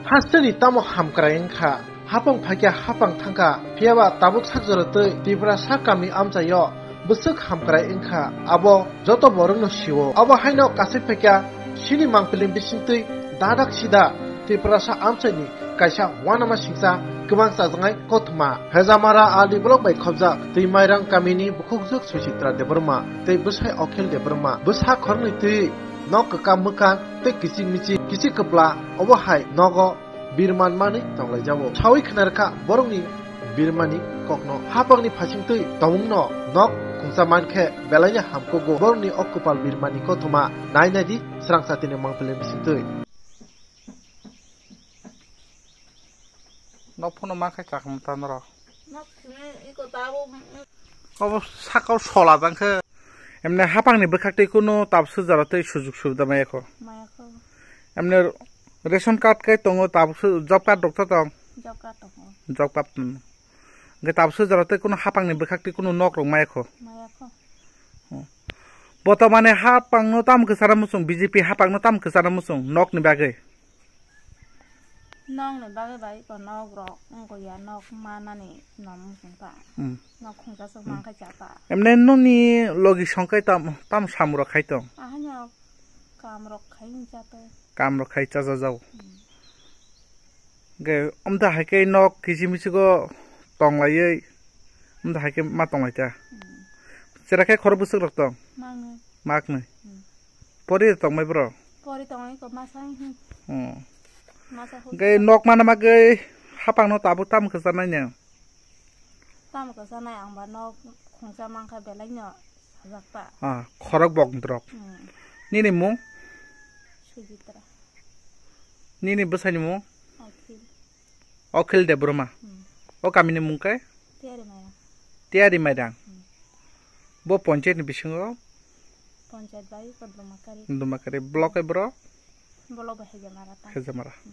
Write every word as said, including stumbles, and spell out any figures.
Hasteni tamo hamkrai wngkha, hapang phaikya hapang thangkha, phiyaba tabuk sakjora twi Tiprasa kami amchaio bwswk hamkrai wngkha, abo joto borokno sio. Abo haino kasai phaikya sini mangpili bisingtwi dadak sida Tiprasa amchaini kaisa uanama singcha kwbang chajaknai kothoma. Hejamara R D block bai khobjak Twimairang kamini bukhukjwk Suchitra Debbarma tei bwsai Akhil Debbarma bwsa khoroknwi twi nok kwkam mwkang tei kichik michik kichik kwpla obo hai nogo birman manwi tonglaijao. Sawi khna rwkha borokni birmani kokno. Hapangni phasingtwi tongmungno nok khungsa mankhe belaino hamkukgo. Borokni o kwpal birmani kothoma nai naidi srang satini mangpili bisingtwi. Nok phano mankhe chakma tanrok. Nok simi iko tabo. Obo sakao sola jang khe. Emne hapangni bwkhak tei kunu tabswk jora tei sujuk subida maya kho. Maya kho. Emne ration card kai tongo, tabswk job card rok ta tong. Job card tongo. Job card, hmm. Hwnkhe tabswk jora tei kunu hapangni bwkhak tei kunu nok rok maya kho. Maya kho. Hmm. Botomani hapangno tam kwchana muchung, B J P hapangno tam kwchana muchung nokni bagwi. Nokni bagwi bai iko nok rok wngkha ya, nok manani no muchung ta. Hmm. Nok khungsa sok Hmm. mankha cha ta. Emne nokni logi songkai tam, tam samrok khai tong. Ahanya kam rok khai wng cha to. Kam rok khai cha ja jao. Hmm. Ge, omta hai khe nok kichi michi go tong laiwi, omta hai khe ma tong lai ta. Hmm. Chera khe khorok bwswk rok tong? Mangnwi. Maknwi. Hmm. Pori tongmai bro? Pori tongmai ko masa hi. Hmm. Masa hu. Ge nok mana magwi hapang no tabuk tam kwchanai ne? Tam kwchanai ang ba nok khungsa mankha belai no sajak ta. Ah, khorok bok drok. Hmm. Nini mung? Sujitra. Nini bwsai ni mung? Akhil. Akhil Debbarma. Hmm. O kami ni mung khe? Tiyari Mairang. Tiyari Mairang. Hmm. Bo ponchayat ni bisingo? Ponchayat bai ko Dumakari. Dumakari. Block e bro? Block bai Hejamara ta. Hejamara. Hmm.